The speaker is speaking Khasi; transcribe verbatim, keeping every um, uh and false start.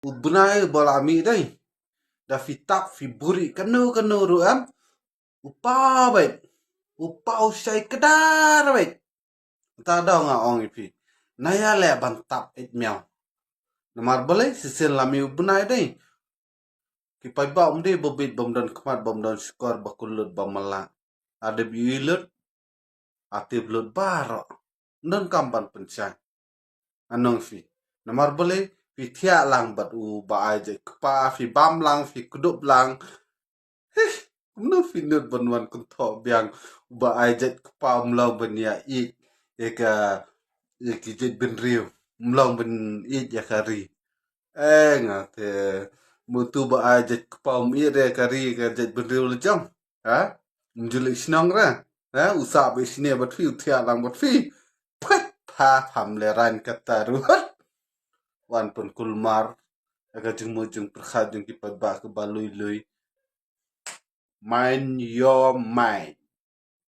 U bnai ba la mih dei. Da phi tap phi buri kano kano ruh em. U paw beit. U paw shai kdar beit. Ta daw nga ong ïa phi. Na ïa leh ban tap eit miaw. Namar balei shisien la mih u bnai dei. Ki paidbah um dei ba bit bym don khmat bym don shukor ba kut lut ba mala. Adep ïa lut. Atip lut baroh. Don kam ban pynshai. Anong phi. Namar balei phi thiah lang bad u ba ai jait kpa phi bam lang phi kdup lang. Hih, kumno phi nud ban wan kynthoh biang u ba ai jait kpa um long ban ïa ïeit ïa ka ïa ki jait bynriew um long ban ïeit ïa ka ri. Eh nga te mutu ba ai jait kpa um ïeit ïa ka ri ka jait bynriew la jong. Ha? Um ju leh shnong ra. Ha? U sah ba sne bad phi u thiah lang bad phi. Phet pha pham le ran kata ruh. Wan pynkulmar ïa ka jingmut jingpyrkhat jong ki paidbah ka ba lui lui. Mind your mind.